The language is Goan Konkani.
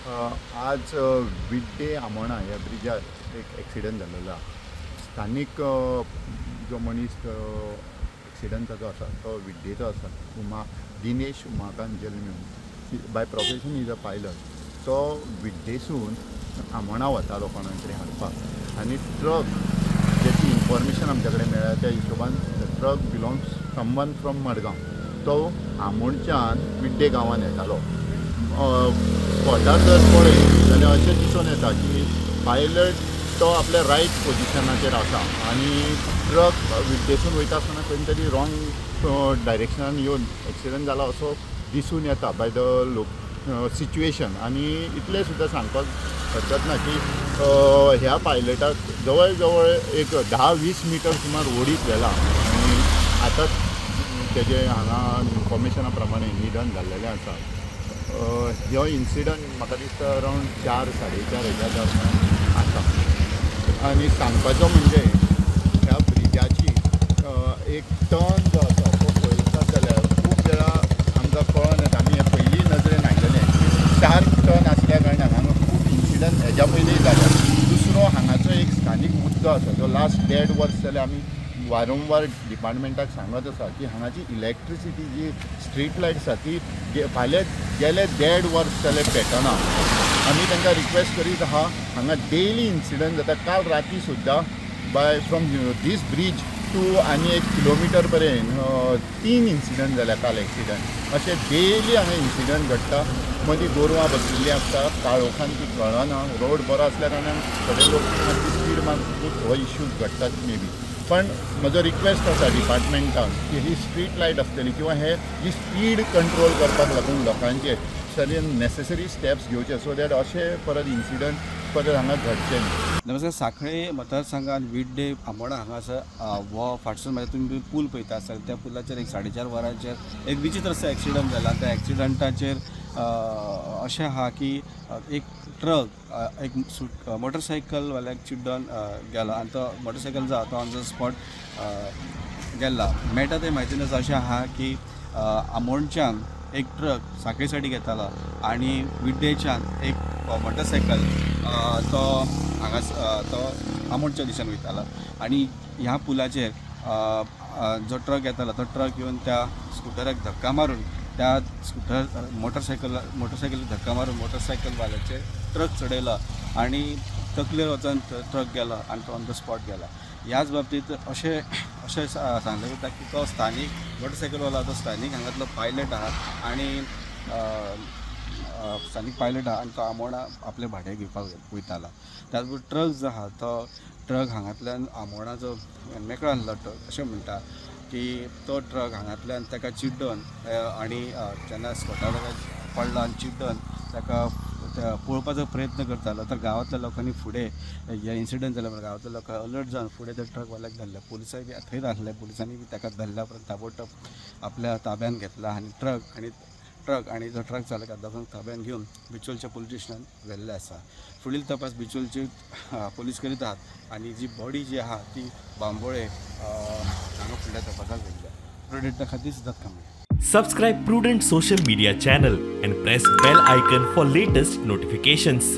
आज विड्डे आमोणा ह्या ब्रिजार एक एक्सिडंट जाल्लो आसा. स्थानीक जो मनीस एक्सिडंट जो आसा तो विड्डेचो आसा, Dinesh Umakant Jalmi, by profession is a pilot. तो विड्डेसून आमोणा वतालो कोणा तरी हाडपाक आनी ट्रक, जेची इन्फॉर्मेशन आमच्या कडेन मेळ्ळ्या त्या हिशोबान the truck belongs someone from Madgaon. तो आमोणच्यान विड्डे गांवान येतालो. स्पॉटार जर पळयत जाल्यार अशें दिसून येता की पायलट तो आपल्या रायट पोजिशनाचेर आसा आनी ट्रक विड्डेसून वयता आसतना खंय तरी रॉंग डायरेक्शनान येवन एक्सिडंट जाला असो दिसून येता बाय the लोक सिच्युएशन. आनी इतलें सुद्दां सांगपाक हरकत ना की ह्या पायलटाक जवळ जवळ एक 10-20 मिटर सुमार ओडीत व्हेला आनी आतां तेजें हांगा इन्फॉर्मेशना प्रमाणे निधन जाल्लेलें आसा. हो इन्सिडंट म्हाका दिसता अरावंड 4-4:30 हेज्या दरम्यान आसा. आनी सांगपाचो म्हणजे ह्या ब्रिजाची एक टर्न जो आसा तो पळयतात जाल्यार खूब वेळा आमकां कळोन येता. आमी हें पयलीं नजरेन हाडलेलें की शार्प टर्न आसल्या कारणान हांगा खूब इन्सिडंट हेज्या पयलीं जाल्या. दुसरो हांगाचो एक स्थानीक मुद्दो आसा जो लास्ट 1.5 वर्स जालें आमी वारंवार डिपार्टमेंटाक सांगत आसा की हांगाची इलेक्ट्रिसिटी जी स्ट्रीट लायट आसा ती फाल्यां गेले 1.5 वर्स जालें पेटना. आमी तांकां रिक्वेस्ट करीत आहा. हांगा डेली इन्सिडंट जाता. काल राती सुद्दां by from this bridge to आनी 1 किलोमिटर पर्यंत 3 इन्सिडंट जाल्या काल एक्सिडंट. अशें डेली हांगा इन्सिडंट घडटा. मदीं गोरवां बशिल्लीं आसता, काळोखान ती कळना. रोड बरो आसल्या कारणान थोडे लोक मातशी स्पीड मारतकूच हो इश्यूज घडटात मे बी. पण म्हजो रिक्वेस्ट आसा डिपार्टमेंटाक की ही स्ट्रीट लायट आसतली किंवा हे जी स्पीड कंट्रोल करपाक लागून लोकांचे सगळे नेसेसरी स्टेप्स घेवचे सो that अशें परत इन्सिडंट परत हांगा घडचे न्ही. नमस्कार. सांखळे मतदारसंघात विड्डे आमोणा हांगासर हो फाटसून म्हणजे तुमी पूल पळयता आसतले, त्या पुलाचेर एक 4:30 वरांचेर एक विचित्र असो एक्सिडंट जाला. त्या एक्सिडंटाचेर अशें आहा की एक ट्रक एक मोटरसायकलवाल्याक चिड्डोन गेला आनी तो मोटरसायकल जो आहा तो ऑन the spot गेला. मेळटा ते म्हायतीन आसा अशें आहा की आमोणच्यान एक ट्रक सांखळे सायडीक येतालो आनी विड्डेच्यान एक मोटरसायकल तो हांगा तो आमोणच्या दिशेन वयतालो आनी ह्या पुलाचेर जो ट्रक येतालो तो ट्रक येवन त्या स्कुटराक धक्का मारून त्या स्कुटर मोटरसायकलीक धक्का मारून मोटरसायकलवाल्याचेर ट्रक चडयलो आनी तकलेर वचून ट्रक गेलो आनी तो ऑन the spot गेला. ह्याच बाबतींत अशें अशें सांगलें वता की तो स्थानीक मोटरसायकलवालो तो स्थानीक हांगातलो पायलट आहा आनी स्थानीक पायलट आहा आनी तो आमोणा आपलें भाडें घेवपाक वयतालो. त्याच बरोबर ट्रक जो आहा तो ट्रक हांगांतल्यान आमोणा जो मेकळो आसलो ट्रक अशें म्हणटा की तो ट्रक हांगांतल्यान ताका चिड्डोन आनी जेन्ना स्पॉटार ताका पडलो आनी चिड्डोन ताका पळोवपाचो प्रयत्न करतालो तर गांवांतल्या लोकांनी फुडें हे इन्सिडंट जाल्या उपरांत गांवांतल्या लोकांक अलर्ट जावन फुडें त्या ट्रकवाल्याक धरले. पुलिसांय बी थंयच आसले. पुलिसांनी बी ताका धरल्या उपरांत ताबडतोब आपल्या ताब्यान घेतला आनी ट्रक आनी जो ट्रक चालक दोगांक ताब्यान घेवन बिचोलच्या पुलीस स्टेशनान व्हेल्लें आसा. फुडील तपास बिचोलची पुलीस करीत आहात आनी जी बॉडी जी आहा ती बांबोळे हांगा फुडल्या तपासाक व्हेल्ल्या. प्रुडंटा खातीर Siddharth Kamble. Subscribe Prudent social media channel and press bell icon for latest notifications.